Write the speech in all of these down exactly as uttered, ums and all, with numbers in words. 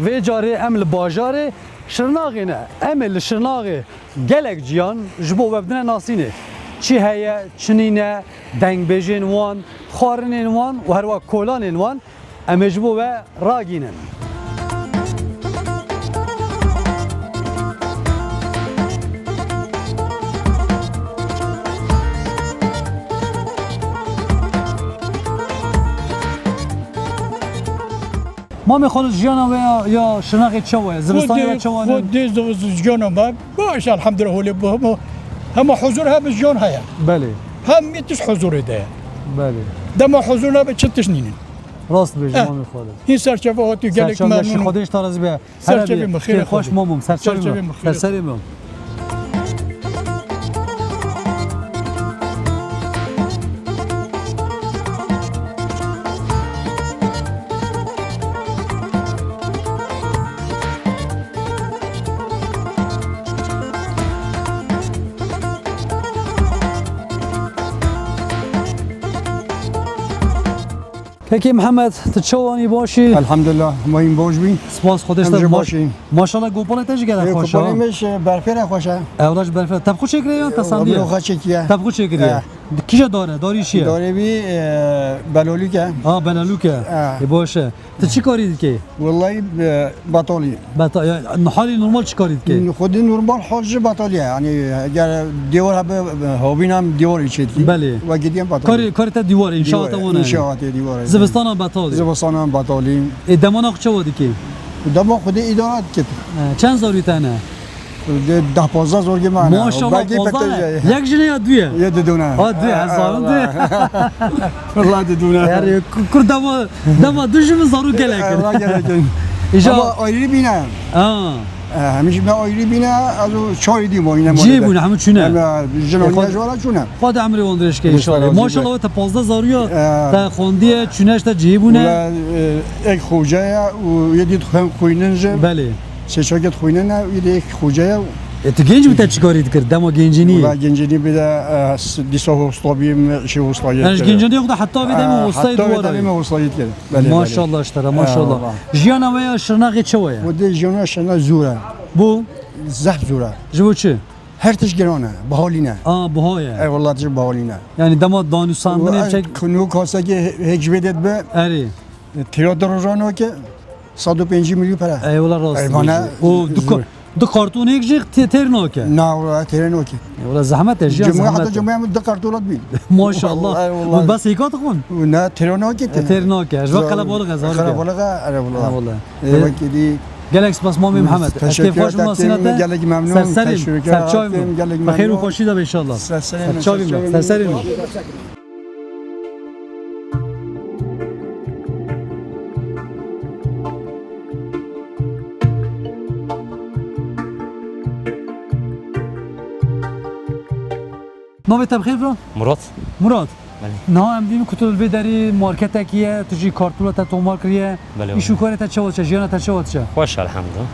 Vê carê em li bajarê Şirnaxê ne. Em ê li Şirnaxê gelek ciyan ji bo we bidine nasînê. Çi heye, çi nîne, dengbêjên wan, xwarinên wan û herwa kolanên wan em ê ji bo we ragînin. Mamê Xalid, jiyana we ya, ya Şirnaxê çawa ye? Zivistanê we çawa ne? Xwedê ziv-, jiyana me baş, elhamdülillah, holê bu hema, hema huzur, hema jiyan heye. Belê. Hemî tişt huzurê de ye. Belê. Dema huzur nebe çi tişt nînin. Rast dibêjî, eh, Mamê Xalid. Hîn serçeve hatî gelek memnûn. Xwedê ji te razî be. Serçevê min, xêrê xweş mamom, serçevê min. Serçevê min. Kekê Mihemed, tu çawanî, baş î? Elhamdulillah, mayîn baş bî. Spas Xwedê. Em te jî baş, baş in. Maşallah, gopalê te jî gelek xweş e. Gopalê me ji berfê re xweş e. Ewla ji berfê re. Te bi xwe çêkiriye yan te sandiye? Min xwe çêkiriye. Te bi xwe çêkiriye. Eh. Kîja dar e? Darî çi ye? Darê wî, e, belalûk e. Ha, belalûk e. Eh. Ê, baş e. Tu çi karî dikî? Wellahî, e, betalî. Beta-, ya, halî normal çi karî dikî? Xwedî normal hal jî betalî ye. Yanî eger dîwar hebe, e, havîna em dîwarê çêdikî. Belê. Wekî dî em betalî. Karê, karê te dîwar e, înşaata wan e. Înşaatê dîwar e. Zivistana betalî. Zivistana betalî. Ê, demana xwe çawa dikî? Dema Xwedê îdara dikit. E, çend zarû te ne? Deh pazdeh zarokê me hene. Maşallah, belkî pazdeh pete ne? Yek jin e ya du ye? Yê didû ne. Ha, du ye, ez zanim du ye. Wela didû ne. Yarî, ku-, kur dema, dema du jin zarok gelek in. Wela gelek in. Îja ama ayrî bîne. Ha. E, hemî jî me ayrî bîne, ez û çarî dî bûne. Cihê bûne, hemû çûne. Em, e, jin û ji wala çûne. Xwedê emrê wan dirêj ke înşallah. Maşallah, te pazdeh zaroya, e, te xwendiye, çûne ji te cihê bûne. Wela, e, ek xoce ye û yê dî dixwên xwînin jî. Belê. Sê çakê dixwîne ne, wî de yek xoce ye. E, tu genc bû, te çi karî dikir dema gencînî? Wela gencînî bide, e, s-, dîsa hosta bîm, işê hostayê. Yani ji gencînî xwe de heta vê demê, e, hostayê dîwara ye. Heta vê demê hostayê dikir. Belê, belê. Maşallah ji te re, maşallah. Eyvallah. Jiyana we ya Şirnaxê çawa ye? Xwedê jiyana Şirnax zor e. Bo? Zehf zor e. Ji bo çi? Her tişt giran e, bihalî ne. A, biha ye. Eyvallah, tişt bihalî ne. Yani dema danûsandinê çek. Kunu kasekê hêk ji vê de dibe. Erê. Tira du rojan o ki. Sed û pêncî milyon pere. Eyvallah, rast dibêjî. O du ka-, du kartonêk jî tê-, têr nake. Na, wala têr nake. Eyvallah, zehmet e, jiyan zehmet e. Cuma heta cuma em du kartona dibîn. Maşallah. Eyvallah. Bes hêka dixwin? Na, têr nake. E, têr nake. Ji bo qelebalix e, zor e. Qelebalix e, eyvallah. Eyvallah. E, e, wekî dî. Gelek spas Mamê Mihemed. Ez kêfxweş bûm nasîna te. Gelek memnûn. Ser serê min. Ser çavê min. Bi xêr û xweşî de be înşallah. Ser serê min. Ser çavê min. Ser serê min. Navê te bi xêr bira? Murat. Murat. Belê. Niha em dînin ku tu li vê derê marketekî ye, tu jî kartola te tomar kiriye. Belê. Îş û karê te çawa diçe, jiyana te çawa diçe? Xweş, elhamdulillah.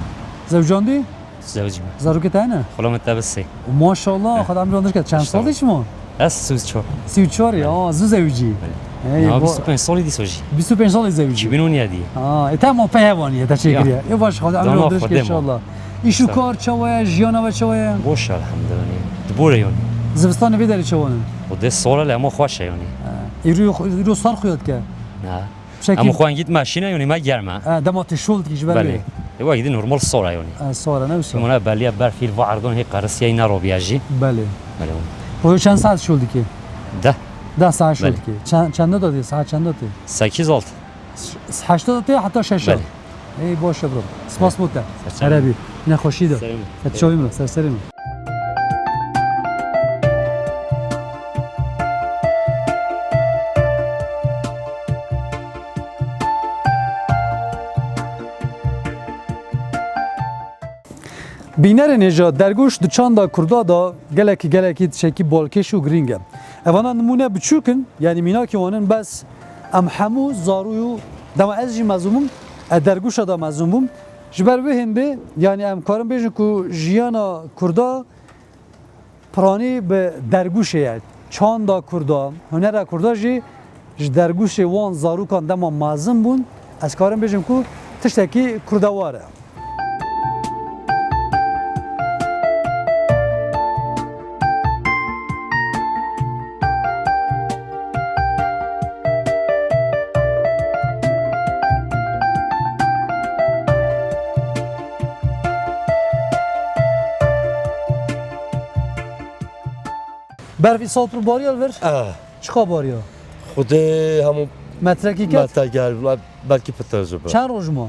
Zewcandî? Zewcî me. Zarokê te hene? Xulamê te bi sê. Maşallah, eh, Xwedê emran dirêj ke. Çend salî şima? Ez sî û çar. Sî û çar ya, belê. Aa, zû zewicî. Belê. Hey, niha bo- bîst û pênc salî dîsa jî. Bîst û pênc salî zewicî. Çi bîn û nîye diye. Aa, e, te ma peyhevanî ye, te çêkiriye. Ya. E, baş, Xwedê emran dirêj ke înşallah. Îş û kar çawa ye, jiyana we çawa ye? Boş e, elhamdulillah. Di bore yanî. Zivistanê vê derê çawa ne? O de sor e, lê hema xweş e yanî. Ha. Îro, îro sar xuya dike. Ha. Em xwe engît meşîne, yanî me germ e. Ha, dema tê şol dikî ji ber wê. Belê. E, wek dî normal sor e yanî. Ha, sor e, ne wisa? Mona beliye berfî va erdon hê qerisiye ne robiye jî. Belê. Belê. Rojo çend saet şol dikî? Deh. Deh saet şol dikî. Belê. Çend, çend de tê? Saet çend de tê? Sekiz altı. Heşta de tê heta şeşa. Belê. Ey, baş e bro. Spas bo te. Ser çavê min. Erebî. Nexweşî de. Ser çavê min. Ser serê min. Bînerên hêja, dergûş di çanda kurda de gelekî, gelekî tiştekî balkêş û girîng e. Evana nimûne biçûk in, yanî mînakê wan in, bes em hemû zarû, dema ez jî mezûn bûm, e, dergûşa de mezûn bûm. Ji ber wê hêndê, yanî em karin bêjin ku jiyana kurda piranî bi dergûşê ye. Çanda kurda, hunera kurda jî ji dergûşê wan zarokan dema mezin bûn, ez karim bêjim ku Tiştekî kurdewar e. Berfî sal pir bariya li vir? Eh. Çiqa bariya? Xwedê hemû metrekî ket? Metre gel, belkî pitir ji bi. Çend roj ma?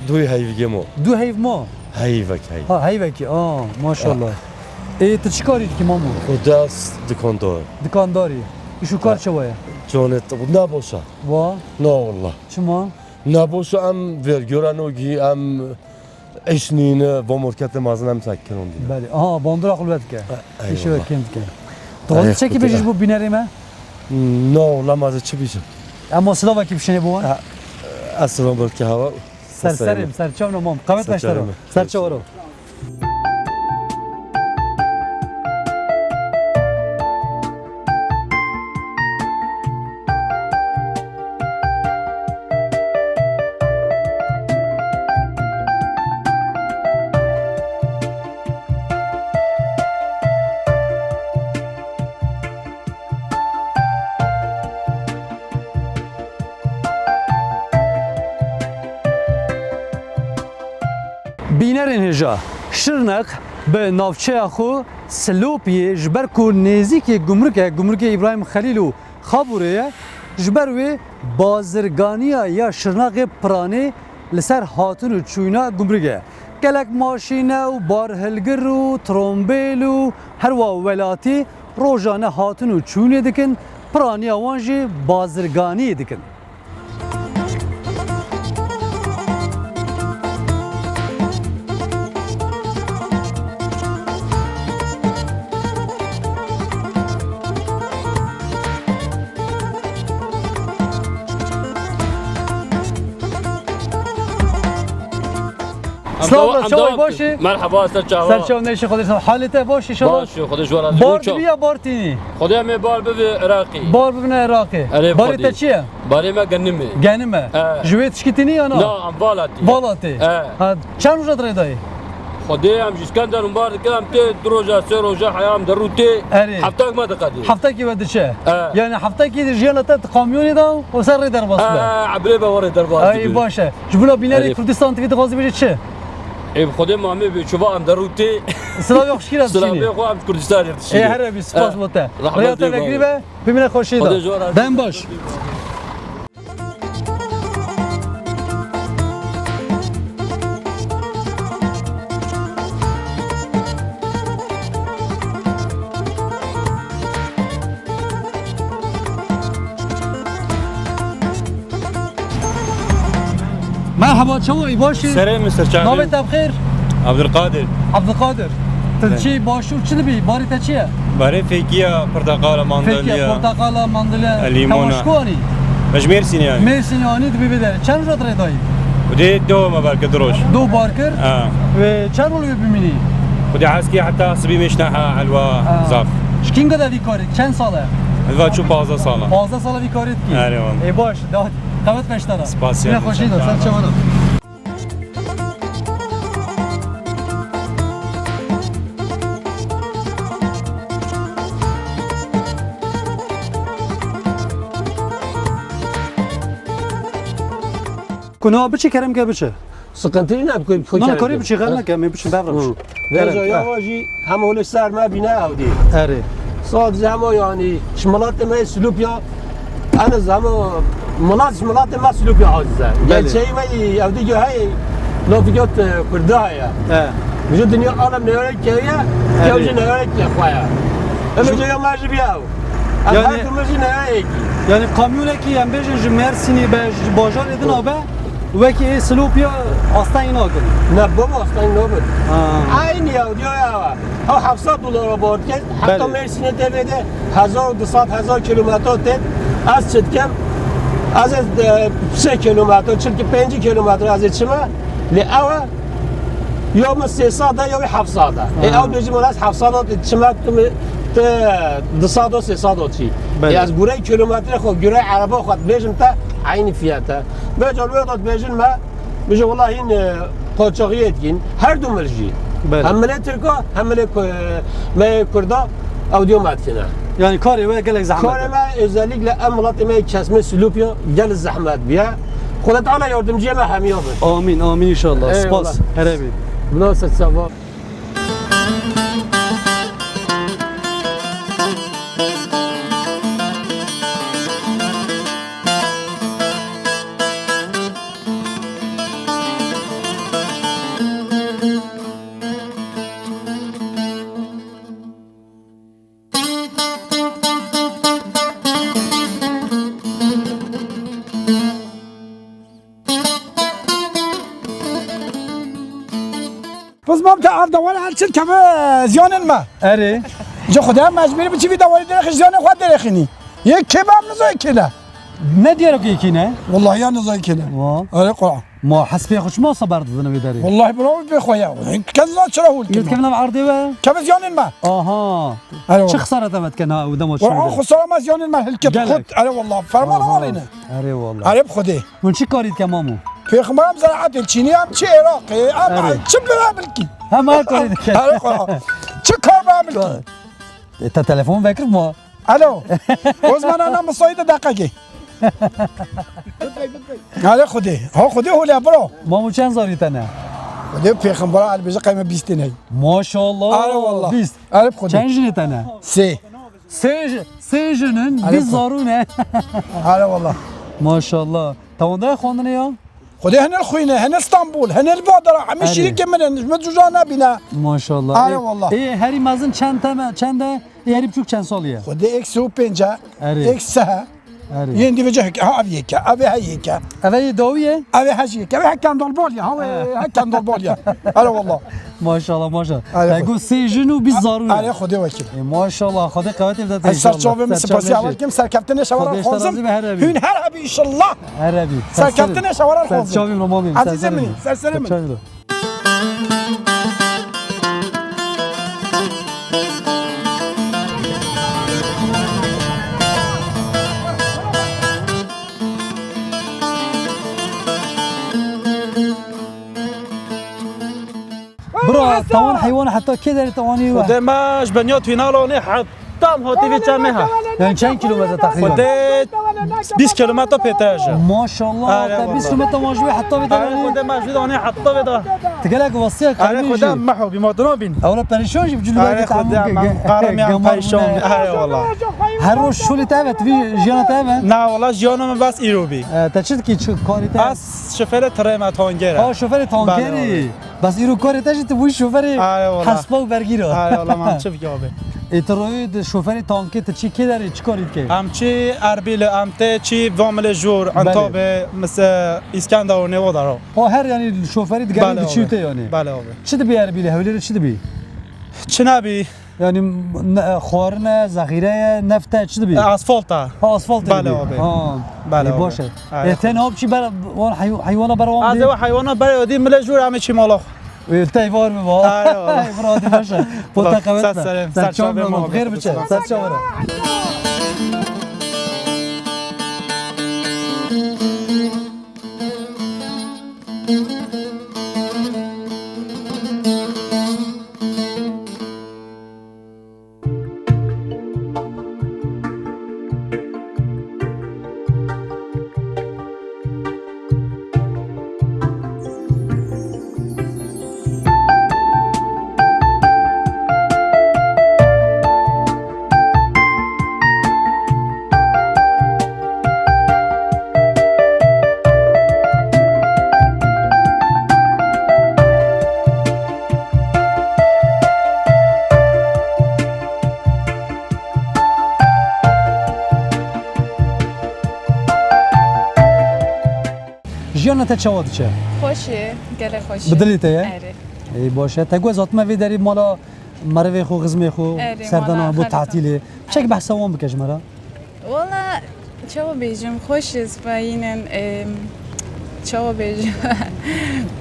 Duy heyvî ma. Du heyv ma? Heyvek, heyv. Ha, heyvekî. Aa, maşallah. Ha. Ê, tu çi karî dikî, mamo? Xwedê ez dikandar. Dikandarî. Îş û kar çawa ye? Canê te, ne boş e. Wa? Na wallah. Çima? Ne boş e, em vergiyora nogî, em îş nîne, va marketê mezin em sekirandîne. Belê. Aha, bandora xwe li we dike. E, eyvallah. Îşê we kêm dike. Tu xwe çekî bêjî ji bo bînerê me? Na wallah, ma ez çi bêjim? Ema silavekî bişêne bo wan. E, ez silav belkî hewa. Ser serê min, ser çavna mam. Qewet beşdaro. Ser çavro. Bînerên hêja, Şirnex bi navçeya xwe Silopiyê, ji ber ku nêzîkî gumruk e, gumrukê Îbrahîm Xelîl û Xabûrê ye, ji ber wê bazirganiya ya Şirnexê piranî li ser hatin û çûyîna gumruk e. Gelek maşîne û barhilgir û trombêl û herwa welatî rojane hatin û çûnê dikin, piraniya wan jî bazirganiyê dikin. Silav, çawa, baş î? Merheba, ser çava. Ser çav neşe, Xwedê sağ. Halê te baş inşallah? Baş, Xwedê ji we razî. Bar dibî ya bar tînî? Xwedê em ê bar bivê Iraqî. Bar bibine Iraqê. Erê, barê te çi ye? Barê me genim e. Genim e. He. Ji wê tişkî tînî ya na? Na, em vala tî. Vala tê. He. Ha, çend roja dirê dayê? Xwedê em ji Skenderun bar dikin, em tê du roja, sê roja heya em derû tê. Erê. Heftak me diqedê. Heftakî we diçe. He. Yani heftakî jiyana te di kamyonê de û ser rê derbas be. He, ebrê be we rê derbas dibe. Ay, baş e. Ji bona bînerê Kurdistan T V dixwazî bêje çi? Ê, bi Xwedê mamê bê, çuva em derû tê. Silavê xwe şikî re dişînî. Silavê xwe em Kurdistanê dişînî. Ê, here bî, spas bo te. Rêya te vegerî be, bimîne xweşî de. Dem baş. Merhaba, çawa yî, baş î? Serê min, ser çavê. Navê te bi xêr? Abdulkadir. Abdulkadir. Tu çi başûr çi dibî? Barê te çi ye? Barê fêkiya, porteqala, mandalya. Fêkiya, porteqala, mandalya. E, lîmona. Hema ji ku anî? Ez ji Mêrsînê anî. Mêrsînê anî, dibî bê derê. Çend roja dirê dayî? Xwedê do me bar kir, du roj. Do bar kir? Ha. Wê çend roj wê bimînî? Xwedê hez kî heta sibî mêşne ha elwa zaf. Ji kînga de vî karê? Çend sal e? Elva çû pazdeh sal e. Pazdeh sal e vî karê dikî? Erê wan. Ê baş, da qewet beşdara. Spas ya. Xweşî de, ser çavan. Ku niha biçî kerem ke biçî. Sıkıntı ne, ku, ku Na, kerem karî ke. Biçî, xem neke, em ê biçîn bevre. Hı. Vêca ya wa jî hema holê ser me bîne ew dî. Erê. Sadece hema, yani, ji miletê me Silopya, en az hema milet, ji miletê me Silopya aciz e. Belê. Gerçeği ve ew dî hey, lafî got, e, Kurda heye. He. Ji dinya alem neyarek keye, Erê. Kew jî neyarek ke xwe ye. Em jî ya me jî biya ew. Em Yani, her du me jî neyarek. Yani kamyonekî em bêjin ji Mersinî be, ji bajarê din a be, Wekî ê Silopya asteng nakin. Ne baba, asteng nabin. Ha. Aynı ya, diyor ya. Ew heft sed dolara bar diket. Heta Belê. Mersinê tê vê de hezar û du sed, hezar kilometre tê. Ez çi dikim? Ez, e, sê kilometre, çilkî pêncî kilometre ez ê çime. Lê ew e, ya min sê sed e, ya wî heft sed e. Ê, Ha. Ew bêjî min ez heft sed e çime, tu mi, tu du sed, sê sed çî. Belê. Ê, ez gurey kilometre xwe, gurey ereba xwe dibêjim te, eynî fiyat e. Vêca wê de dibêjin me, Min jî wela hîn, e, qoçaxiyê dikîn. Her du mil jî. Belê. Hem milê Tirka, hem milê Ku-, me Kurda, ew diyo me dikine. Yani karê we gelek zehmet e. Karê me özellikle em welatê me kesmê Silopya gel zehmet biye. Xuda Teala yardımcıya me hemiya bin. Amin, amin inşallah. Eyvallah. Spas. Here bî. Bi nav ser çava. Biz mam te ev dawar her çil keve ziyanên me. Erê. Ji Xuda mecbûr bi çi vî dawarî derexî ziyanê xwe derexînî. Yê kê be em nizoyê kê ne? Ne diyarok yekî ne? Wallahi ya nizoyê kê ne. Wa. Erê Quran. Ma hespê xwe çima wisa berdidin vê derê? Wallahi bira wî bê xwe ya. Kes zan çira hûl Yê kir. Dikevin ev erdê we? Keve ziyanên me. Aha. Erê Çi wallahi. Xisarete me dikene ha ew dema çû Quran vê derê? Xisara me ziyanên me hilket Gelek. Xut. Erê wallahi. Ferman Aha. Alîne. Erê wallahi. Erê bi Xwedê. Hûn çi karî dike mamo? Pêxember em zeraetê çînî em çi Iraqê em Erê. Çi bira bilkî. Hem her karî dike. Erê Quran. Çi kar bira bilkî. E, te telefon vekir ma? Alo. O zaman ana misayî de deqekê. Erê Xwedê. Ha Xwedê hole bro. Mamo çend zarî te ne? Xwedê pêxember el bêje qeyme bîst têne. Maşallah. Erê wallah. Bîst. Erê Xwedê. Çend jinê te ne? Sê. Sê ji-, sê jinin, Erê bîst xwe. Zarû ne. Erê wallah. Maşallah. Te wendaya xwendinê ya? Xwedê hene li xwîne, hene Stanbul, hene li Badara, hemî Erê. Şirîkê min in, ji min cuca nebîne. Maşallah. Erê Ê, wallah. Ê, herî mezin çend teme, çend e? Ê, herî biçûk çend salî ye? Xwedê êk sê û pênc e, Erê. Êk seh e. Erê. Yên dî vêca heke, ha, ev yek e, ev ê he yek e. Ev ê dawî ye? Ev ê hej yek e, ev he kendolbol ya, ha, He. He kendolbol ya. Erê wallah. Maşallah, maşallah. Erê Te xwe. Got sê jin û bîst zarû ye. Erê Xwedê wekîl. Ê, maşallah, Xwedê qewetê bide te Ez ser inşallah. Çavê min Ser sipasî çavê heval jî. Kim, serkeftinê şewara Xwedê ji te xwazim. Razî be, her hebî. Hûn her hebî inşallah. Her hebî. Serkeftinê şewara Ser xwazim. Çavê min, mamê, Ezîzê ser min, çavê. Ser serê Ser min. Çavê min. Bira, tawan heywan heta kê derê tawan ê we? Xwedê me ji benya Twînal anê heta em hatî vê çemê ha. Yani çend kilometre takriben? Xwedê bîst kilometre pête ji. Maşallah, Are te bîst kilometre wan ji wê heta vê de Are anî. Xwedê me ji vê de anê heta vê de. Tu gelek westiya Are karmî Xwedê jî. Me hobî ma dina bîn. Ewle perîşan jî bi cû Are Xwedê me qarê me em perîşan. Are wallah. Her roj şolê te evet, vî jiyana te evet. Na wallah jiyana me bas îro bî. E, te çi dikî, çi karî te? Ez şofêrê tirê me, tankerê. Ha, şofêrê tankerî. Bale, bale. Bes îro karê te jî tu bûyî şofêrê Aye, wala. Hespa û bergîra. Aye, wala, man çi bike abi. Ê, tu royê di şofêrê tankê tu çi kê derê, çi karî dikê? Em çi Erbîlê, em tê çi Vamilê jor, Belê. Entabê, mise, Îskenderûnê, o daro. O her, yanî, şofêrî digerî Bale diçî abi. Te, yanî. Bale abi. Çi dibî Erbîlê, Hewlêrê çi dibî? Çi nebî? Yanî, ne, xwarin e, zexîre ye, neft e, çi dibî? E, asfalt e. Ha, asfalt e Bale dibî. Abi. Ha. Bale Ê, abi. Baş e. Aye. Ê, te niha biçî ber, wan heyw-, heywana ber wan Azê dî? Wa heywana ber dî, milê jûr em ê çî mala xwe. Ê, te var bi va. Aye, wala. Bira, hadi baş e. Bota qewet Ser be. Serê, Ser ser çav çavê me, ma. Xêr biçe. Ser çav re. Jiyana te çawa diçe? Xweş e, gelek xweş e. Bi dilê te ye? Erê. Ê, baş e. Te got ez hatime vê derê mala merivê xwe, xizmê xwe, Erê, serdana mala bo xelata. Tatîlê. Çek behsa wan bike ji me re. Valla, çawa bêjim, xweş e, sipayînin, em, çawa bêjim,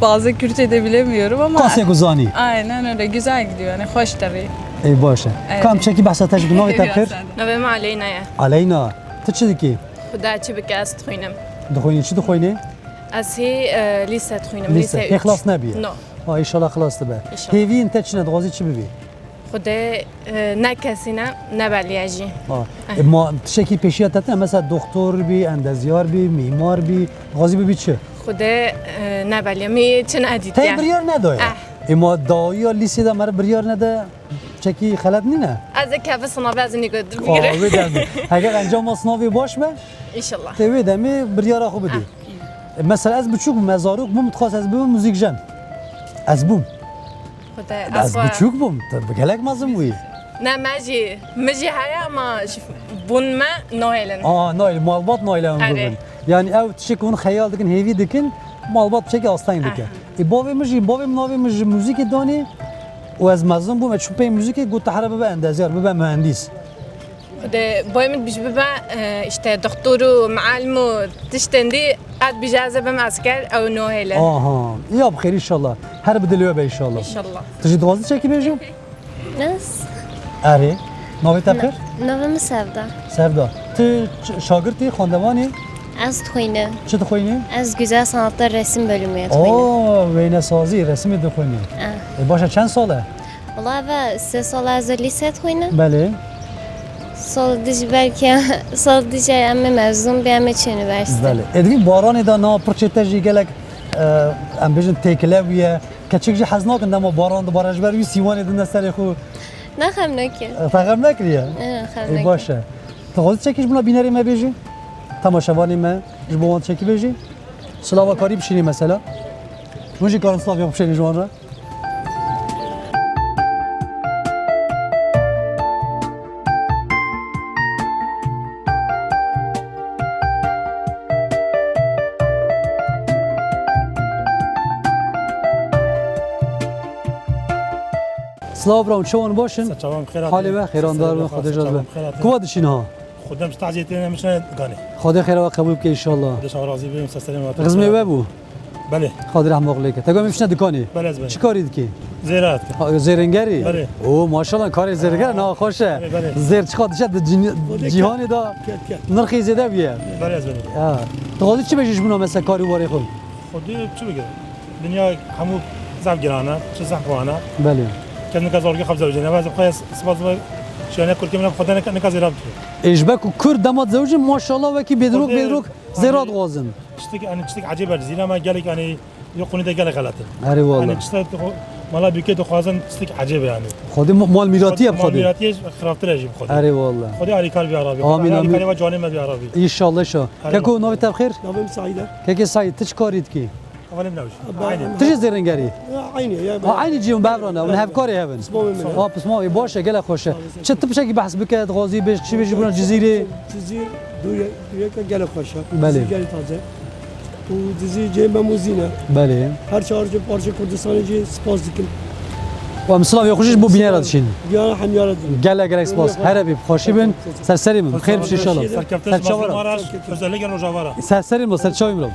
bazı Kürtçe de bilemiyorum ama Kasê ku zanî. Aynen öyle, güzel gidiyor, yani hoş tabii. Ê, baş e. Evet. Kam çekî behsa te ji navê te bixêr? Navê me Aleyna ye. Aleyna, tu çi dikî? Xuda çi bike, ez dixwînim. Dixwînî, çi dixwînî? Ez hê, e, lîse dixwînim. Lîse. Lîse Hê üç. Xilas nebiye? No. Ha, înşallah xilas dibe. Înşallah. Hêviyên te çi ne? Dixwazî çi bibî? Xwedê, e, ne kesî ne, ne belî ye jî. Ha. Eh. E, ma tiştekî pêşiya te tine? Mesela doktor bî, endezyar bî, mîmar bî, dixwazî bibî çi? Xwedê, e, ne belî ye. Min çi nedîtiye. Te biryar nedaye? Eh. E, ma dawiya lîsê de mere biryar nede, çekî xelet nîne? Ez ê keve sinavê ez ê nîgo dur bigire. Aa, wê demê. Heger encama sinavê baş be, Înşallah. Te wê demê biryara xwe bidî. Ah. E, mesela ez biçûk bûm, ez zarok bûm, dixwast ez bibim muzîkjen. Ez bûm. Xwedê, ez ez xwe biçûk bûm, tu bi gelek mezin bûyî. Ne, me jî, min jî heye ama ji bûn me nahêlin. Aa, nahêlin, malbat nahêlin hûn Erê. bibin. Yani ew tiştek hûn xeyal dikin, hêvî dikin, malbat tiştekî asteng dike. Aha. E, bavê min jî, bavê min navê min ji muzîkê danî û ez mezin bûm, ez çûm pey muzîkê, got, "Te here bibe endezyar, bibe mühendîs." Xwedê boy min dibîj bibe, e, işte, doktor û muallim û tiştên dî, ez dibîje ez ê bim esker, ew nahêle. Aha. Ya bi xêr, înşallah. Her bi dilê we be, înşallah. Înşallah. Tu jî dixwazî çekî bêjî? Ez? Erê. Navê te bi xêr? Navê min Sevda. Sevda. Tu ç-, şagirtî, xwendevanî? Ez dixwînim. Çi dixwînî? Ez Güzel Sanatlar Resim Bölümü dixwînim. Oo, wênesazî, resimê dixwînî. Eh. E, baş e, çend sal e? Wala eve sê sal ez ê lîse dixwînim. Belê. Sal dij belkî, sal dij em ê mezûn bê, em ê çi unîversîte. Belê. Êdî baranê de na pirçê te jî gelek, e, em bêjin têkile bûye. Keçik jî hez nakin dema baran dibare, ji ber wî sîwanê dine serê xwe. Ne xem nekir. E, te xem nekiriye? E, xem Ê, nekir. Baş e. Tu xwezî çekî ji bona bînerê me bêjî? Temaşevanê me ji bo wan çekî bêjî? Silava karî bişînî mesela? Hûn jî karin silav bişînî ji wan re? Silav bira, çawan baş in? Ser çavan bi xêr hatî. Halê we, xêrandar bin, Xwedê jaz be. Ser çavan bi xêr hatî. Kuva diçîn ha? Xwedê em ji taziyetê ne, min çine dikanê. Xwedê xêra we qebûl bike înşallah. Xwedê şawa razî bin, ser serê me. Xizmê we bû? Belê. Xwedê rehma xwe lê ke. Te got min çine dikanê. Belê, ez belê. Çi karî dikî? Zêrat. Ha, zêrengerî? Belê. Oo, maşallah, karê zêrenger, ha, na xweş e. Belê, belê. Zêr çiqa dişe di cîn-, Xwedê cîhanê de ket, ket. Nirxê zêde bûye. Belê, ez belê. Ha. Tu xwedî çi bêjî ji bûna mesela karî warê xwe? Xwedê çi bike? Dinya hemû zaf giran e, çi zaf wan e. Belê. Kes nika zarokê xwe bi zewicê nebe, ez bi xwe spas dibe şiyane kurkê min bi xwe de nika, nika zêra bike. Ê, ji ber ku Kurd dema dizewicin, maşallah, wekî bêdirok, Xwedê, bêdirok zêra dixwazin. Tiştek, yani tiştek ecêb e, zîra me gelek, yani, yo qûnî de gelek xelet in. Erê wallah. Yani tiştek, mala bîkê dixwazin tiştek ecêb e, yani. Xwedê ma-, mal mîratî ye bi Xwedê. Mal mîratî ye, xirabtir e jî bi Xwedê. Erê wallah. Xwedê alîkar bî ya Rabî. Amîn, amîn. Xwedê alîkarê we canê me bî ya Rabî. Înşallah, înşallah. Erê. Keko, navê te bi xêr? Navê min Saîd e. Kekê Saîd, tu çi karî dikî? Hevalê min ew jî. Ba- Aynı. Tu jî zêrengerî? Ya, aynı ya. Ha, aynı cî hûn, bi hev re ne, hûn hevkarê hev in. Pismamê min e. Ha, pismamê, baş e, gelek xweş e. Sağ olasın. Çi tu pişekî behs bike, dixwazî bêj, çi bêjî bûna Cizîrê? Cizîr, dûye, dûyeke gelek xweş e. Belê. Cizîr gelek taze. Û Cizîr cihê me muzîn e. Belê. Her çar cih parçe Kurdistanê jî spas dikim. Wa min silav ya xweş ji bo bînera dişîn. Ya hemya re dîn. Gelek gelek spas. Her hebî, bi xweşî bin. Ser serê min. Bi xêr bişî înşallah. Serkeftin, ser çava re. Özellikle Rojava re. Ser serê min, ser çavê min.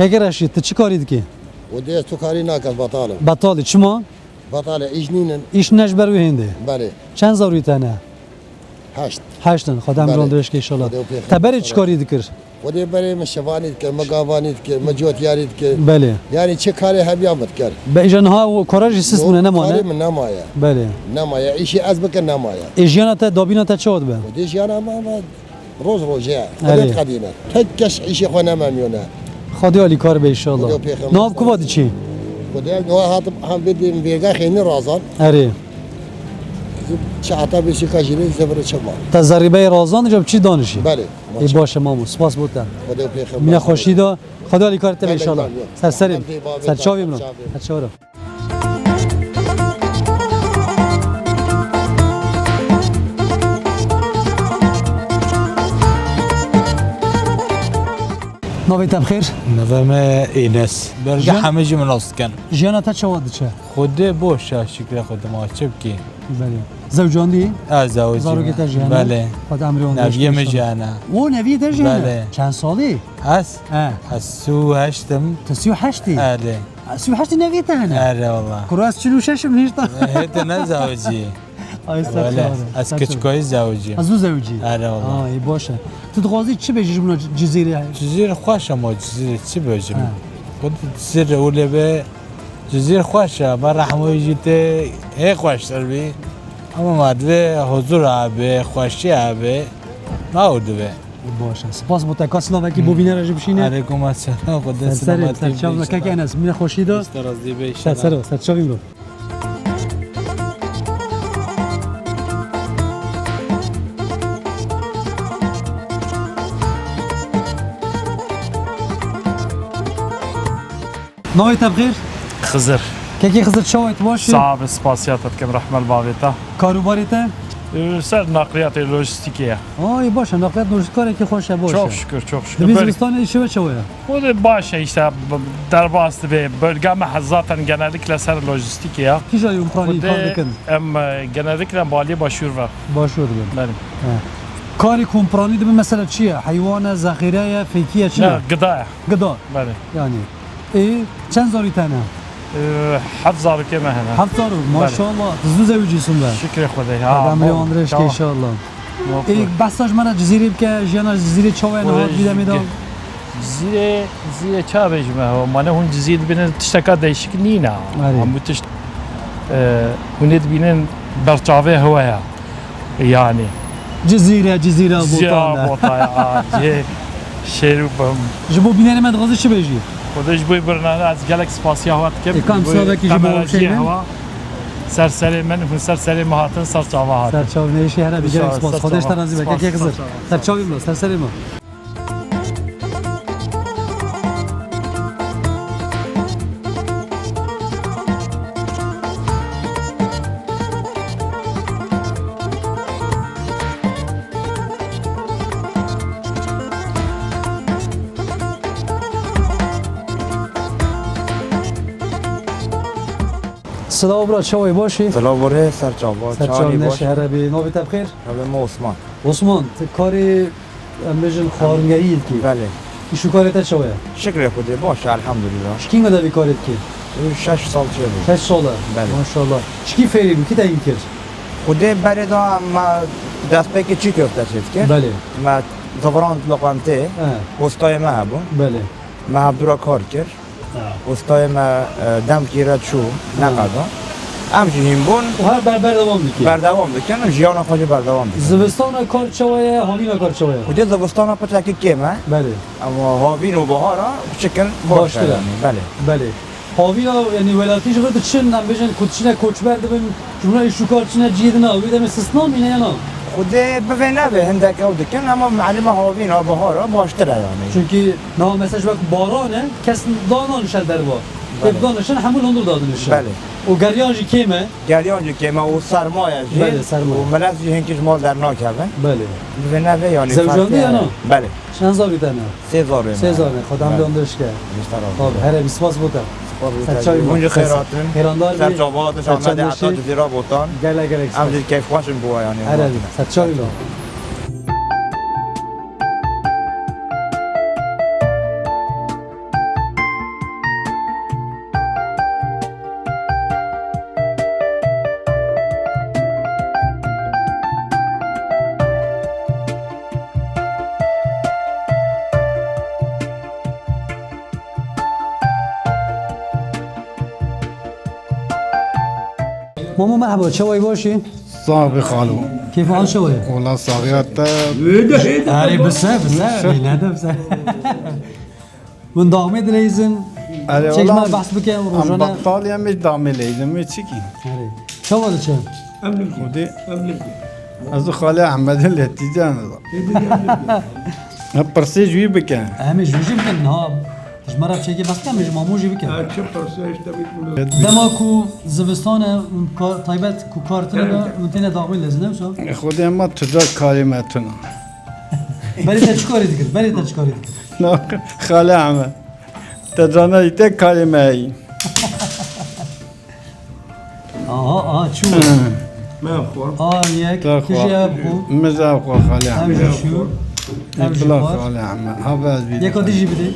Keke Reşîd, tu çi karî dikî? Xwedê ez tu karî nakim, betal im. Betal î, çima? Betal e, îş nînin. Îş ne ji ber wê hêndê? Belê. Çend zarûyî te ne? Heşt. Heşt in. Xwedê emrê wan dirêj ke înşallah. Belê. Xwedê û pêxember. Te berê çi karî dikir? Xwedê berê min şevanî dikir, min gavanî dikir, min cotyarî dikir. Belê. Yani çi karê hebiya min dikir. Be, îja niha o kara jî sist bûne, nemane? Karê min nemaye. Belê. Nemaye. Îşê ez bikim nemaye. Ê jiyana te, dabîna te çawa dibe? Xwedê jiyana me, me Roz rojê ye. Erê. Xwedê diqedîne. Tek kes îşê xwe nememiyone. Xwedê alîkar be înşallah. Xwedê pêxember. Nav kuva diçî? Xwedê niha hatim hem bidîm vêga xênî Razan. Erê. Çi heta bê şika jîrê zevre çema. Te zerrîbeyê Razan, îca bi çî danişî? Belê. Ê baş e mamo, spas bo te. Xwedê pêxember. Mîna xweşî de. Xwedê alîkar te be înşallah. Belê, belê. Ser serê min. Ser çavê min. Ser çavê min. Ser çavê min. Navê te bi xêr? Navê me Ênes. Berge Jiyan- hemê jî min nas dikin. Jiyana te çawa diçe? Xwedê boş e, şikrê Xwedê, ma çi bikî? Belê. Zewcandî? Ez zewicî Zarokê me. Te jiyana? Belê. Xwedê emrê wan Neviyê min jiyana. O, neviyê te jiyana? Belê. Çend salî? Ez? He. Ez sî û heşt im. Tu sî û heşt î? Erê. Ha, sî û heşt î neviyê te hene? Erê wala. Kuro ez çil û şeş im hîşta. Hê tu ne zewicî? Ay, estağfurullah. Wele, ez Estağfurullah. Keçikayî zewicî. Ez zû zewicî. Erê wala. Ha, ê, baş e. Tu dixwazî çi bêjî ji bona Cizîrê? Cizîr xweş e, ma Cizîrê çi bêjim? Ha. Xwedê Cizîr ewlê be, Cizîr xweş e, me rehmoyê jî tê hê xweştir bî. Ama ma divê huzur abe, xweşî abe. Ma ew divê. Baş e. Spas bo te. Ka silavekî bo bînera jî bişîne. Aleykum esselam. Xwedê Ser serê, selametî ser çav bî. Kek Enes, mîne xweşî de. Ser serê, ser çavî min. Navê te bi xêr? Xizir. Kekê Xizir, çawa yî, tu baş î? Sax be, spasiya te dikim, rehme li bavê te. Karûbarê te? Ee, ser naqliyatê lojistîkê ye. Ay, baş e, naqliyat lojistîkarekî xweş e, baş e. Çok şükür, çok şükür. Dibî zivistanê îşê we çawa ye? Xwedê baş e, işte, b-, derbas dibe. Bölge me zaten genellikle ser lojistîkê ye. Kîja yê hûn piranî kar dikin? Em, e, genellikle baliyê başûr ve. Başûr dibin. Belê. He. Karê ku hûn piranî dibin mesela çi ye? Heywan e, zexîre ye, fêkî ye, çi ye? Ne, gida ye. Gida. Belê. Yani, ê, çend zarî te hene? Ee, heft zarokê me hene. Heft zarok, Belê. Maşallah. Tu zû zewicî sûn be. Şikrê Xwedê. Xwedê emrê wan dirêj ke inşallah. Ê, behsa ji me re Cizîrê bike, jiyana Cizîrê çawa ye niha di vî demê de? Cizîrê, Cizîrê ça bêjime, ma ne hûn Cizîr dibînin, tişteka değişik nîne. Erê. Hemû tişt, e, hûn ê dibînin berçavê hewe ye. Yani. Cizîre, Cizîre, Cizîre, Botan e. Botan e, a, cihê şêr û bim. Ji bo bînerê me dixwazî çi bêjî? Xwedê ji bo bername ez gelek spasiya hewa dikim. Ê, kam Ji bo silavekî ji bo kameraciyê hemşehrin? Hewa. Ser serê min, hûn ser serê min hatin, ser çava hatin. Ser çavê me, êşî here bî, gelek spas. Xwedê ji te razî be, kekê Xizir. Ser çavê min, ser serê min. Silav bira, çawa yî, baş î? Silav bira, ser çava, Ser çav neşe, here bî. Navê te bi xêr? Navê me Osman. Osman, tu karê, em bêjin, xwaringeriyê dikî. Belê. Îş û karê te çawa ye? Şikrê Xwedê, baş e, elhamdulillah. Ji kî ve de vî karê dikî? Şeş sal çêbû. Şeş sal e? Belê. Maşallah. Ji kî fêrî bû, kî te hîn kir? Xwedê berê de me destpêkê çî köfte çêdikir. Belê. Me zivirand loqentê, He. Postayê me hebû. Belê. Me hevdû re kar kir. Ha. Ustayê me, e, demkî re çû, Ha. neqeda. Em jî hîn bûn. Û her ber berdewam dikî. Berdewam dikin, jiyana xwe jî berdewam dikin. Zivistana kar çawa ye, havîna kar çawa ye? Xwedê zivistana piçekî kêm e. Belê. Ama havîn û bihara piçikin baş e Baştir e. yani. Belê. Belê. Havîna, yani welatî ji vir diçin, em bêjin ku diçine koçber dibin, Cumhuriyet şûkar çine cihê dina, wê demê sistna mîne ya na? Xwedê bivê nevê hindek ew dikin, ama malûm e havîna, bihara baştir e yani. Çünkü niha mesela ji wek baran e, kes dana nişe derva. Belê. Têp danişin, hemû hundir dadinişin. Belê. Û geriyan jî kêm e. Geriyan jî kêm e û serma ye jî. Belê, serma. Û milet jî hinkî ji mal dernakevin. Belê. Bivê nevê yani Zewcandî ferqe ya na? Belê. Çend zarî te ne? Sê zarê me. Sê zarê, Xwedê emrê wan dirêj ke. Ji te re. Tabii, here bî, spas bo te. Spas bo te. Ser çavê min. Hûn jî xêr hatin. Xêrandar bî. Ser çava hatin, Ser çava heta Cizîra Botan. Gelek, gelek spas. Em jî keyfxweş in bo we yani. Here bî. Ser çavê min. Mamo, merhaba, çawa yî, baş î? Sax bî xalo. Keyf hal çawa ye? Wala saxiya te. Erê, bise, bise, bise. Ne de bise. Hûn daxmê dileyzin. Erê, çek wala me behs bike, em rojane. Bextal em ê daxmê leyzin, me çi kî? Erê. Çawa diçe? Em lim Xwedê. Em lim. Ez û Xalê Ehmedê letîcan. Em pirsê ji wî bikin. Em ê ji wî jî bikin. Ha, ji me re çekê behs bike, em ê ji Mamo jî bikin. Ha, çi pirsê işte bir bunu. Dema ku zivistan e, hûn ka-, taybet ku kar tune be, Evet. hûn têne daxmê lezin, ne wisa? Xwedê, ema tu da karê me tune. Berê te çi karê dikir? Berê te çi karê dikir? Xalê Eme. Te cana î te kalê me yî. Aha, aha, çû. Me xwe. Aa, yek, Te tu jî xwe. Ev xwe. Min jî ev xwe xalê Ev Eme. Jî çû. Ev jî Bila xwe. Xalê Eme. Hava ez bî. Yeka dî jî bidê.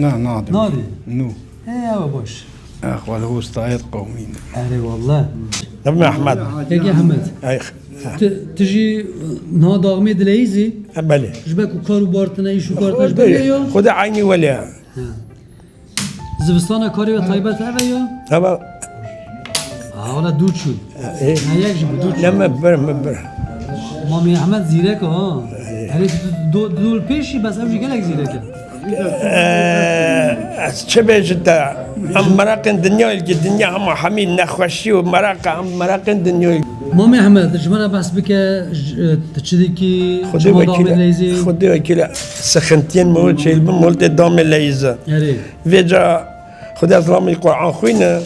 Na, nadim. Nadî? Nû. Ê, ew e baş. Ew xwe li hostayet qewmîn. Erê wallah. Ev Mehmed. Yekê Ehmed. Ey. Tu, tu jî niha daxmê dileyîzî? E, belê. Ji ber ku kar û bar tine, îş û kar tine, ji ber vê ya? Xwedê eynî welê ye. He. Zivistana karê we taybet ev e ya? Ev e. Ha, wala dûr çû. E. Ne yek jî bi dûr çû. Ne me bir, me bir. Mamê Ehmed zîrek e ha. E. Herê tu do-, dûr pêşî, bes ev jî gelek zîrek e. Eee, ez çi bêjim te? Em meraqên dinyayê ki dinya hema hemî nexweşî û meraq e, em meraqên dinyayê. Mamê Ehmed, ji me re behs bike, j-, tu çi dikî, Xwedê çima wekîle, daxmê dileyzî? Xwedê wekîle sixintiyên me û çêl bin mol tê damê leyze. Erê. Vêca Xwedê ez lamî Quran xwîne.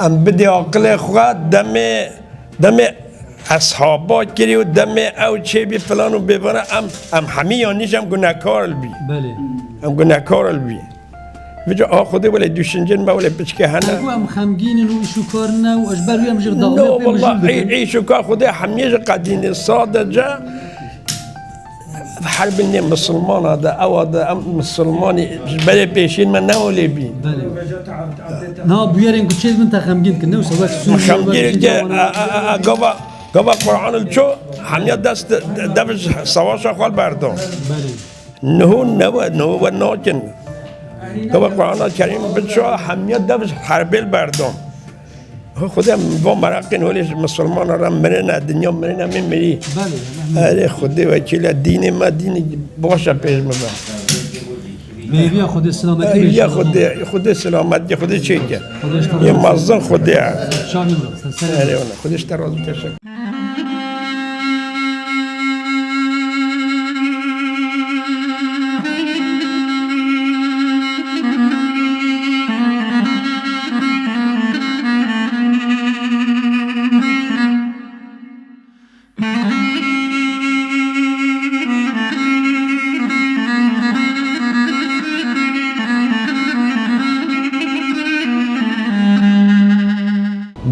Em bidê aqilê xwe demê, demê eshaba kirî û demê ew çêbî filan û bêvana em, em hemî yanî jî em gunehkar li bî. Belê. Em gunehkar li bî. Vêca a Xwedê wele duşincên me wele piçke hene. Ego em xemgîn in û îş û kar ne û ji ber wî em jî daxmê No, pê wallah, mijûl bikin. Î-, îş û kar Xwedê hemiyê ji qedînê sadece Her binê misilmana de, ewa de, em misilmanî ji berê pêşîn me ne olê bî. Belê. Na bûyerên ku çêdibin te xemgîn dikin, ne wisa wek Sûriye, Xemgîn wek ke, Cînce a, a, a, a, gava, gava Quran li ço, hemiya dest de, de, dev ji savaşa xwe berdon. Belê. Niho newe, niho we nakin. Gava Qurana Kerîm biço, hemiya dev ji herbêl berdon. Xwedê em van meraqên holê ji misilmana re mirine, dinya mirine min mirî. Belê, Erê Xwedê wekîle dînê me dînê baş e pêş me be. Mêviya Xwedê selametî Ay, ya bêje. Xwedê, Xwedê selametî, Xwedê çêke. Xwedê ji te Yê razî. Mezin Xwedê ye. Şanî bira, sen serê Erê bira. Wala, Xwedê ji te razî, teşekkür.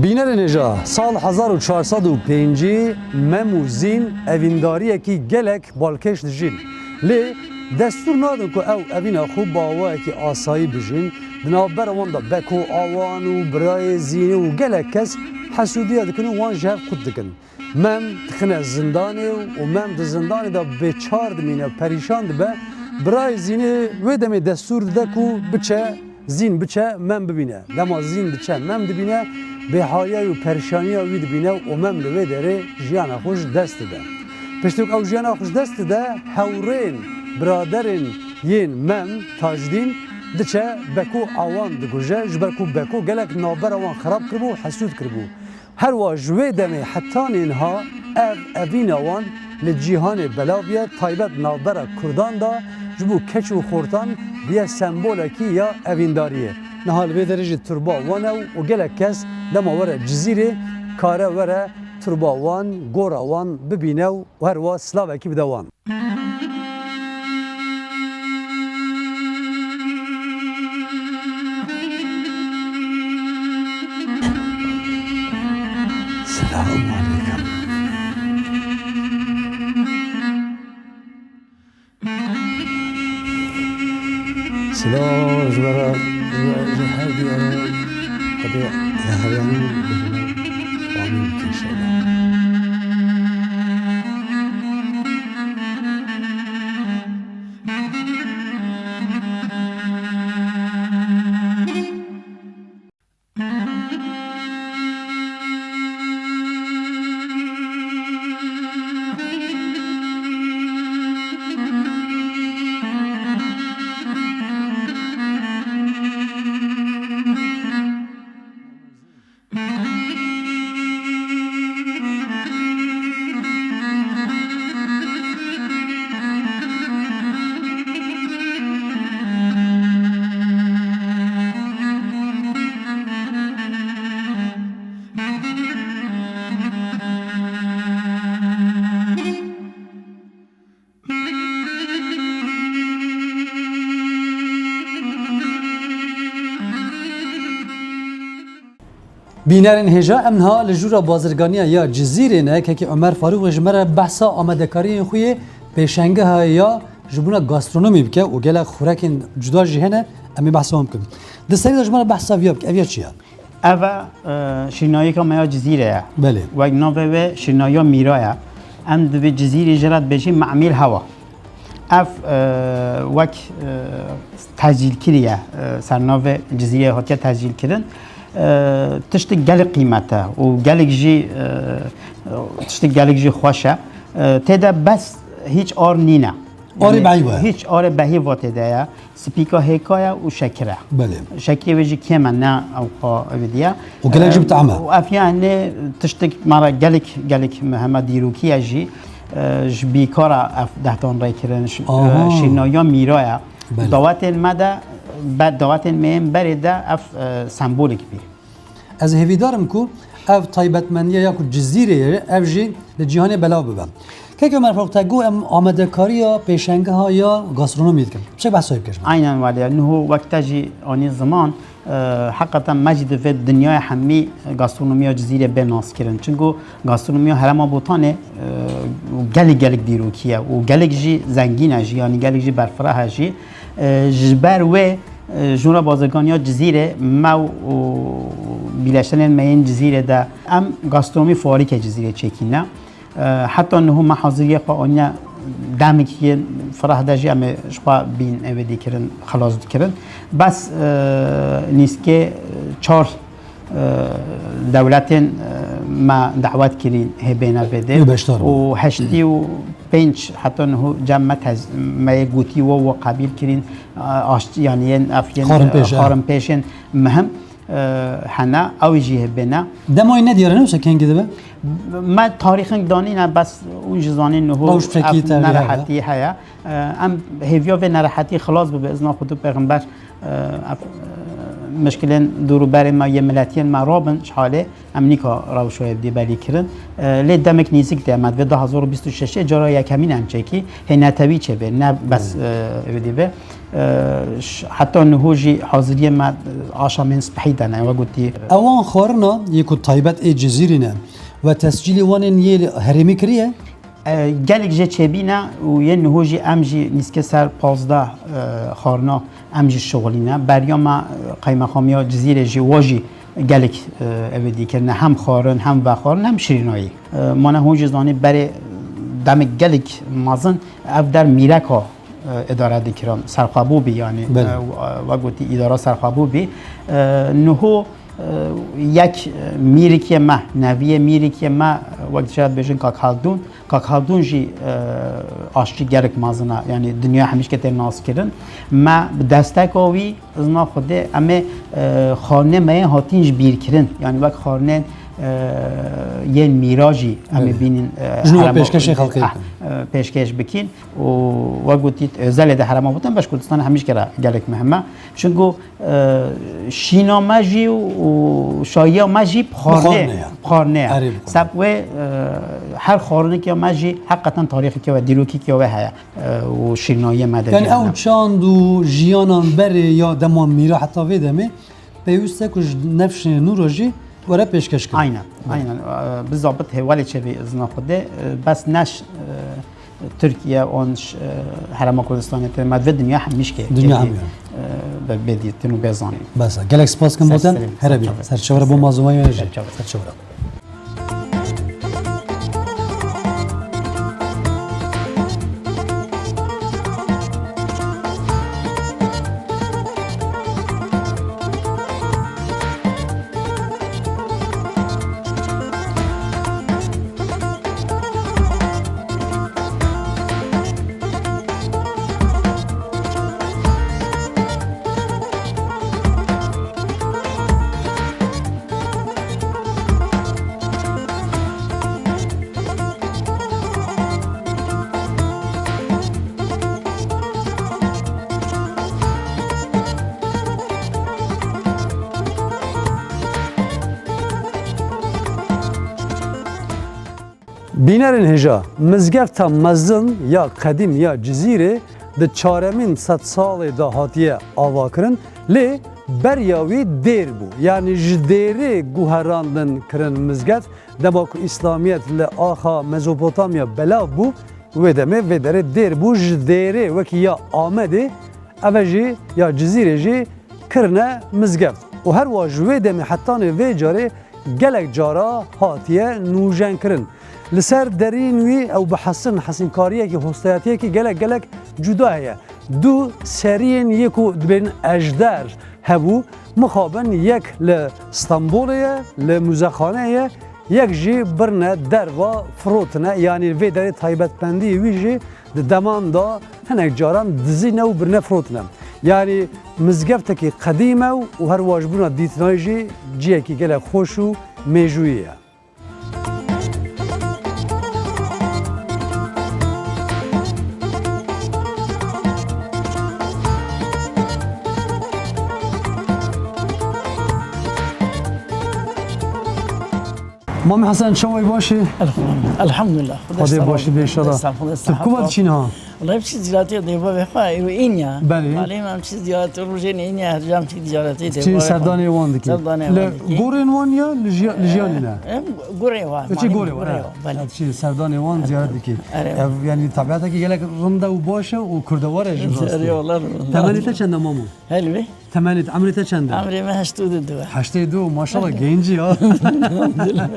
Bînerên hêja, sal hezar û çar sed û pêncî Mem û Zîn evîndariyekî gelek balkêş dijîn. Lê destûr nadin ku ew evîna xwe bi awayekî asayî bijîn, di navbera wan de beko awan û birayê Zînê û gelek kes hesûdiya dikin û wan ji hev qut dikin. Mem dixine zindanê û Mem di zindanê de bêçar dimîne, perîşan dibe. Birayê Zînê wê demê destûr dide ku biçe, Zîn biçe, Mem bibîne. Dema Zîn diçe, Mem dibîne, bêhayay û perîşaniya wî dibîne û Mem li wê derê jiyana xwe ji dest dide. Piştî ku ew jiyana xwe ji dest dide, hewrên, biraderên yên Mem, Tajdîn, diçe Beko awan diguje, ji ber ku Beko gelek navbera wan xerab kiribû û hesûd kiribû. Her wiha ji wê demê heta niha ev evîna wan li cîhanê belav ye, taybet navbera Kurdan de ji bo keç û xortan bûye sembolekî ya evîndariyê. Niha li vê derê jî turba wan e û gelek kes dema were Cizîrê kare were turba wan, gora wan bibîne û her wiha silavekî bide wan. Selamun aleyküm. Silav ji we re, ji, ji her diyara Xwedê li her yanî bihêle. Amîn bike înşallah. Bînerên hêja, em niha li jûra bazirganiya ya Cizîrê ne, kekê Omer Farûq ji me re behsa amadekariyên xwe yê pêşengeha ya ji bona gastronomî bike û gelek xurekên cuda jî hene, em ê behsa wan bikin. Di serî de ji me re behsa viya bike, ev ya çi ye? Ev e, e, şîrnayêka me ya Cizîrê ye. Belê. Wek navê wê şîrnayiya mîra ye. Em divê Cizîrê jê re dibêjin me'mîl hewa. Ev, e, wek, e, tecîlkirî ye, e, ser navê Cizîrê hatiye tecîlkirin. E, tiştik gelek qîmet e û gelek jî, e, tiştik gelek jî xweş e. E, tê de bes hîç ar nîne. Arê Yani behî ve. Hîç arê behî va tê de ye. Spîka hêka ye û şekir e. Belê. Şekirê wê jî kêm e, ne ewqa ev diye. Û gelek jî bi tehm e. Û ev yani tiştik me re gelek, gelek muhim e, dîrokî ye jî. E, ji bîkara ev dehtan rê kirin, ş-, Aha. e, şîrnayiya mîra ye. Belê. Dawetên me de, be, dawetên me yên berê de ev, e, sembolek bî. Ez hêvîdar im ku ev taybetmendiya ya ku Cizîrê ye, ev jî li cîhanê belav bibe. Kek Omer Faruk, te got em amadekariya pêşengeha ya gastronomiyê dikin. Çi behsa wê bike ji me? Aynen waliye. Niho wek te jî anî ziman, e, heqeten me jî divê dinyaya hemî gastronomiya Cizîrê bê naskirin. Çinku gastronomiya herêma Botanê, e, gelek gelek dîrokî ye û gelek jî zengîn e jî, yanî gelek jî berfireh e jî. E, ji ber wê, e, jûra bazirganiya Cizîrê me û bîleşenên me yên Cizîrê de em gastronomî fuarîke Cizîrê çêkîne. E, heta niho me haziriyê xwe anîne demekî yên fireh de jî em ê ji xwe bîn êvêdî kirin, xilas dikirin. Bes, e, nîskê çar, e, dewletên, e, me dawet kirîn hê bêne vê dê. Ê beşdar bûn. Û heştî û pênc heta niho cem me tez-, me yê gotî we, we qebîl kirîn, e, aştî, yanî yên ev yên, Xwarinpêş, e, e. Xwarinpêşên muhim, e, hene, ew jî hê bêne. Demay nediyar e, ne wisa kengî dibe? Me tarîxin danîne, bes hûn jî zanîn niho Rewş pekî ev terbiye hebe. Nerehetî heye. E, em hêviya vê nerehetî xilas bibe, izna Xwedê pêxember, e, ev, e, mişkilên dûr û berê me yê miletiyên me rabin ji halê, em nîka rewşa wê bidî belî kirin. E, lê demek nêzîk de me divê du hazar û bîst û şeş cara yekemîn em çêkî, hê netewî çêbê, ne bes, Hmm. e, êvêdî be. E, ş-, heta niho jî haziriyê me, e, aşamên spehî de ne, we gotî. Ewan xwarina yê ku taybet ê Cizîrî ne we tescîlê wan ên yê herêmî kiriye? E, gelek jê çêbîne û yên niho jî em jî nîskê ser pazdeh, e, xwarina em jî şixulîne. Beriya me, e, qeymeqamiya Cizîrê jî wa jî gelek, e, êvêdî kirine. Hem xwarin, hem vexwarin, hem şirînayî. E, mane hûn jî zanî berê demek gelek mezin ev der mîreka, e, îdare dikirin. Serxwebû bî, yanî, Belê. e, we gotî îdara serxwebû bî. E, niho, e, yek, e, mîrikê me, neviyê mîrikê me, e, wek dişa dibêjin Kak Haldûn. Kak Haldûn jî, e, aşçî gelek mezin e, yanî dinya hemîşkê tê nas kirin. Me bi desteka wî, izna Xwedê, em ê, e, xwarinê me yên hatîn ji bîr kirin. Yanî wek xwarinên, e, yên mîra jî em ê Belê. Bînin, e, Ji nû herema-, pêşkêşê xelkê ah, bikin. E, pêşkêş bikin. Û we gotît, özelê de herema Botan, beş Kurdistan hemîşkê re gelek muhim e. Çunku, e, şîna me jî û şayiya me jî bi xwarinê, Bi xwarinê ye. bi xwarinê ye. Erê, bi xwarinê. Seb wê, e, her xwarinekê me jî heqeten tarîxekê we, dîrokîkê we heye, e, û şîrnayiyê me de Yani jî ew hene. Çand û jiyanan berê ya dema mîra heta vê demê pêwîst e ku ji nefşê nû re jî were pêşkeş kirin. Aynen, Belê. aynen. E, bi zabit hêwalê çêbî izna Xwedê, e, bes neş, e, Tirkiye, on ş-, e, Herêma Kurdistanê tê me ve dinya hemîşkê Dinya tê, hemî. e, be-, bê dîtin û bê zanîn. Bes e. Gelek spas kim Ser Botan. serê, Here ser bî. çavê. Ser çavê re bo Ser mazûmayê jî. Ser çavê. Ser çavê re. Bînerên hêja, mizgefta mezin ya qedîm ya Cizîrê di çaremîn sedsalê de hatiye avakirin, lê Beriya wî dêr bû, yanî ji dêrê guherandin kirin mizgeft. Dema ku Îslamiyet li axa Mezopotamya belav bû, wê demê vê derê dêr bû, ji dêrê wekî ya Amedê, eve jî ya Cizîrê jî kirine mizgeft. Û her wa ji wê demê hetanê vê carê gelek cara hatiye nûjenkirin. Li ser derîn wî ew bi hesin, hesinkariyekî, hostayatiyekî gelek gelek cuda heye. Du seriyên yê ku dibên ejder hebû, mixabin yek li Stenbolê ye, li muzexaneyê ye, yek jî birine derva firotine, yanî vê derê taybetmendiyê wî jî di deman de hinek caran dizîne û birine firotine. Yanî mizgeftekî qedîm e û her wa ji bona dîtina wî jî ciyekî gelek xweş û mêjûyî ye. Mamê Hesen, çawa yî, baş î? Elhamdülillah. Xwedê baş bî înşallah. Tu bi ku ve diçî niha? Wellahî, em çi ziyaretê dê bavê xwe, îro înî ya. Belê. Malê me, em çi ziyaretê, rojên înî ya, her cem çi ziyaretê dê bavê xwe. Serdanê wan dikî. Serdanê wan dikî. Li gorên wan ya li jiya-, li jiyanê ne? Em gorê wan. Çi malê gorê wan, gorê wan, belê. Çi serdanê wan ziyaret dikî. Erê. Ev, yanî, tebiatekî gelek rind e û baş e û kurdewar e jî rastî. Erê, wellahî. Temenê te çend e, mamo? Helbê. Temenê te, emrê te çend e? Emrê me heştê û du e. Heştê û du, maşallah, gencî ya. Elhamdülillah.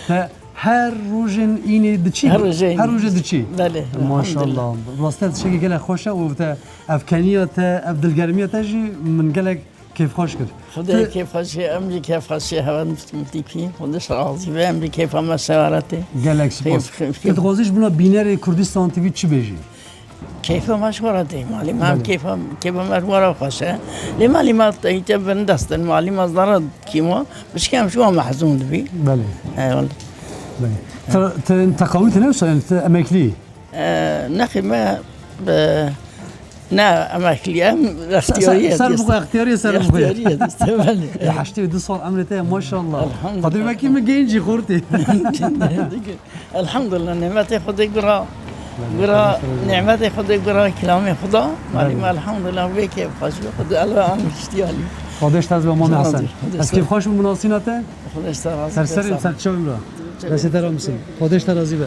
Te her rojên înê diçî? Her rojê înê. Her rojê diçî? Belê, maşallah. Elhamdülillah. Rastî tiştekî gelek xweş e û te ev keniya te, ev dilgermiya te jî min gelek kêfxweş kir. Xwedê kêfxweşê, em jî kêfxweşê hewa dikî. Xwedê razî be, em jî kêfa me sewaretê. Gelek spas. Kêf, kêf, kêf. Tu dixwazî ji bona bînerê Kurdistan T V çi bêjî? Keyfa me ji xwe re tê, malê me. Belê. Keyfa, keyfa me ji xwe re xweş e. Lê malê me te, te bin dest in, malê me zara kîmo, pişkî em ji wan mehzûn dibî. Belê. Eyvallah. Belê. Te, te teqawî tine wisa, yani te emeklî? E, nexê me, e, ne emeklî, em extiyariyê. Ser, ser bixwe, extiyariyê ser bixwe. Extiyariyê dest, belê. Ya, heştê û du sal emrê te, maşallah. Elhamdülillah. Xwedê wekî min gencî xortê. Elhamdülillah, nîmetê Xwedê gura, gura, nîmetê Xwedê gura kilamê Xweda. Malê me, elhamdülillah, vê kêf xweşî Xwedê, Allah an piştiyalî. Xwedê ji te razî be, Mamê Hesen. Ez kêfxweş bûm bi nasîna te. Xwedê ji te razî be. Ser serê, ser çavê min re. Destê te re misin. Xwedê ji te razî be.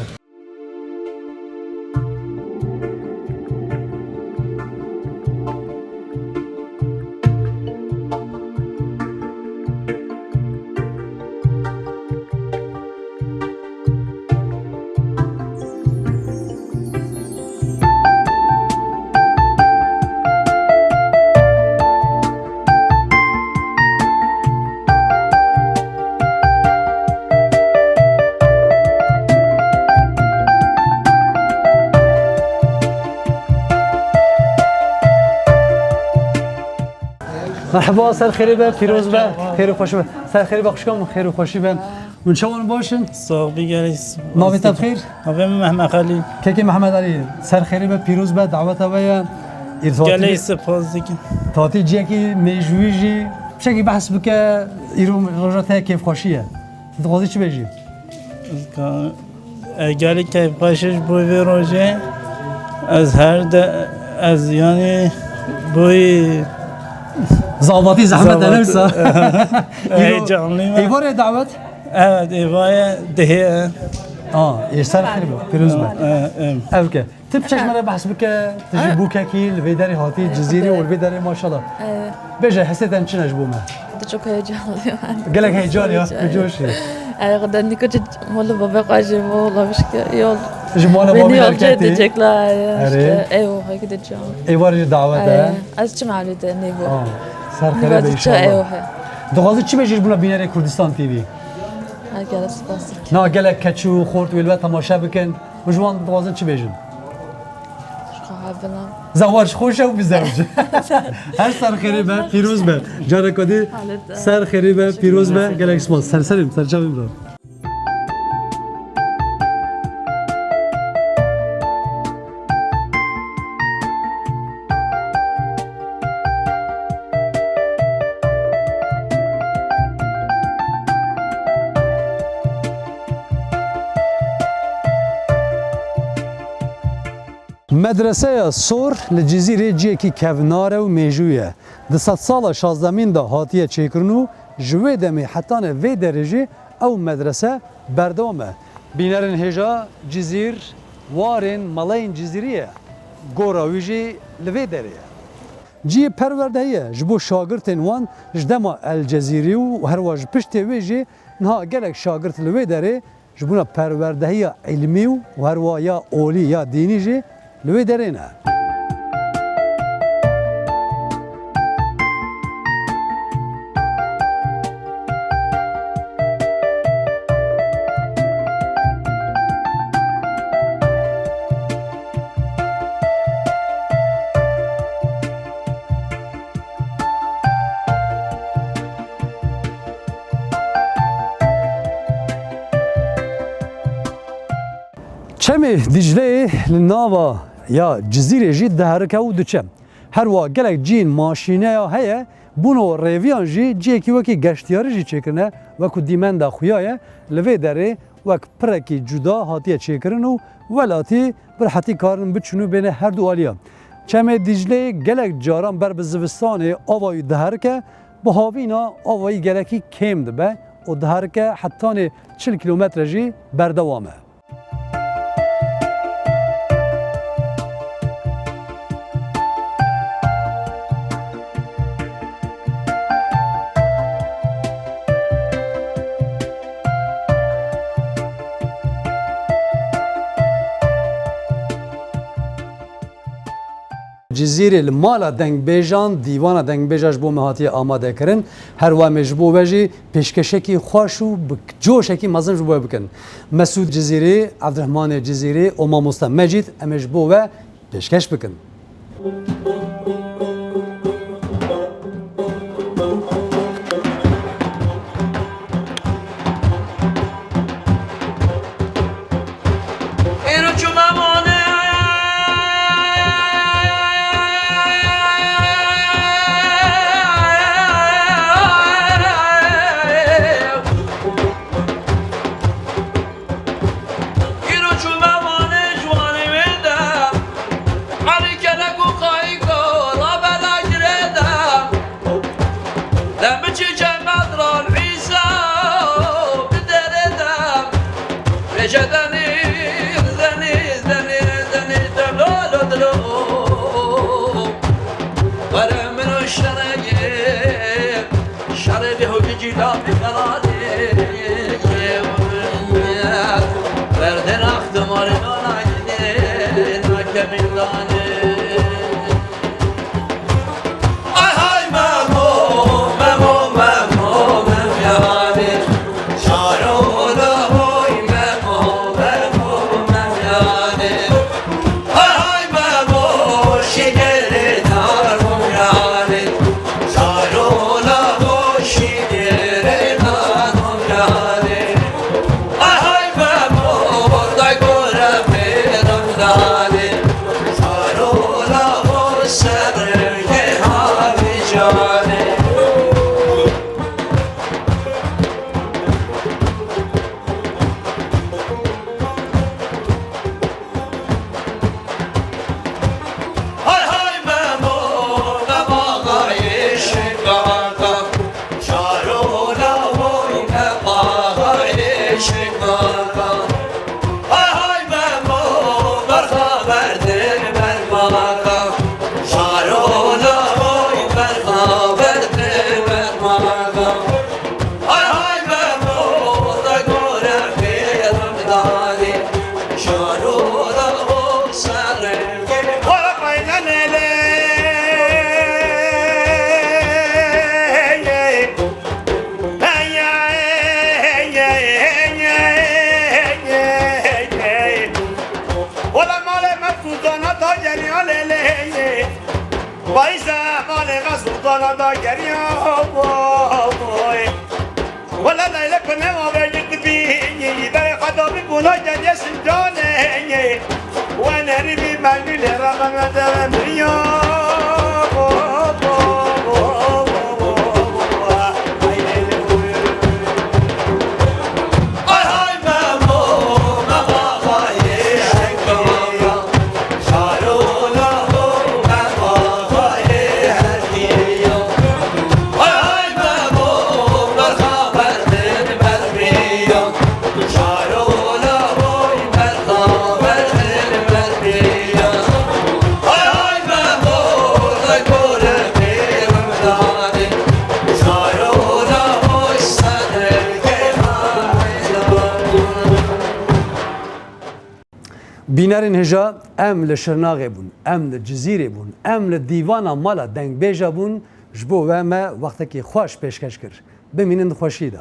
Merhaba, ser xêrê be, pîroz be, xêr û xweşî be. Ser xêrê be, xwişka min, xêr û xweşî be. Hûn çawan, baş in? Sax bî, gelek spas. Navê te bi xêr? Navê min Mehmet Elî. Kekê Mehmet Elî, ser xêrê be, pîroz be, daweta we ye. Îro gelek spas dikim. Tatî ciyekî mêjûyî jî. Tiştekî behs bike, îro roja te kêfxweşî ye. Tu dixwazî çi bêjî? Ez ka-, ez gelek keyfxweş ji bo vê rojê. Ez her de, ez, yanî, boyî zavatî zehmet e, ne wisa? Îro heyecanlıyım. Êvarê dawet? Evet, êvarê dihê. A, ê ser xêr be, pîroz be. E, e. Ev ke. Tu piçek me re behs bike, tu jî bûkekî li vê derê hatî, Cizîrî û li vê derê maşallah. Bêje, hestê te çi ne ji bo me? Xwedê çok heyecanlıyım. Gelek heyecan ya, bi coş ya. Ay, Xwedê nîko çi mala babê xwe jî bo, la bişke yol. Ji mala babê derketî. Beni yolcu edecekler, ay, işte, ev oha gideceğim. Êvar jî dawet e. Ay, ez çi malû te nêbo. Ser xêrê be inşallah. Ev oha. Dixwazî çi bêjî ji bona bînerê Kurdistan T V? Ay, gelek spas. Na gelek keç û xort wê li we temaşe bikin. Û ji wan dixwazin çi bêjin? Ji xwe hev binan. Zewac xweş e û bizewc. Her ser xêrê be, pîroz be. Careka dî ser xêrê be, pîroz be. Gelek spas. Ser serê min, ser çavê min re. Medreseya Sor li Cizîrê ciyekî kevnar e û mêjû ye. Di sedsala şazdemîn de hatiye çêkirin û ji wê demê hetanê vê derê jî ew medrese berdewam e. Bînerên hêja Cizîr warên Melayên Cizîrî ye. Gora wî jî li vê derê ye. Cihê perwerdehî ye ji bo şagirtên wan ji dema El Cezîrî û herwa ji piştê wê jî niha gelek şagirt li wê derê ji bona perwerdehiya îlmî û herwa ya olî ya dînî jî li wê derê ne. Çemê Dîcleyê li nava ya Cizîrê jî diherike û diçe. Her wiha gelek cihên maşîneya heye, bûno rêviyan jî cihekî wekî geştiyarî jî çêkirine, wekû dîmenda xuya ye. Li vê derê wek pirekî cuda hatiye çêkirin û welatî bi rehetî karin biçin û bêne her du aliya. Çemê Dîcleyê gelek caran ber bi zivistanê ava wî diherike, bi havîna ava wî gelekî kêm dibe û diherike hetanê çil kîlometre jî berdewam e. Cizîrê li mala dengbêjan dîwana dengbêja ji bo me hatiye amadekirin. Her wa me ji bo we jî pêşkêşekî xweş û bi coşekî mezin ji bo we bikin. Mesûd Cizîrî, Evdirehmanê Cizîrî û mamoste Mecîd em ê ji bo we pêşkêş bikin. Îro çûme vanê ji wanê wê de, Elî kelek û qayîko rabe lagirê de. Dem biçî çemet ral Îsa bi derê de. Bêje denîz, denîz, denîz, denîz, delo, lo, delo. Were min û şerê, şerê bêhogî cîla bî xelalê. Berdê naxtim arê nana gidê, nakemî danê. Ay hay Memo, Memo, Memo, Memo yanê. Şaro la hoy Memo, Memo, Memo yanê. Ay hay Memo, şigerê darû yanê. Şaro la hoy şigerê darû yanê. Ay hay Memo, day gore pêran danê. Şaro la hoy serê havî canê. Hay hay Memo, Memo ağayê şikaka. Şaro la hoy Memo ağayê şikaka. Hay hay Memo, berxa berdê bermaka. Şaro la hoy berxa berdê bermaka. Hay hay Memo, te gore pêran danê. Şaro la hoy serê. Wala qayna lele. Wala malê me Sultana da geriya lê lê. Bayîsa malê me Sultana da geriya. Wala leylek bi nema ve girtibî. Berê xwe dabî bûna geriye sincanê. Wenerî bî mendû lê raqeme deve miriya. Ay hay Memo, Memo axayê şekeriya. Şaro Bînerên hêja, em li Şirnaxê bûn, em li Cizîrê bûn, em li dîvana mala dengbêja bûn, ji bo we me wextekî xweş pêşkeş kir. Bimînin di xweşiyê de.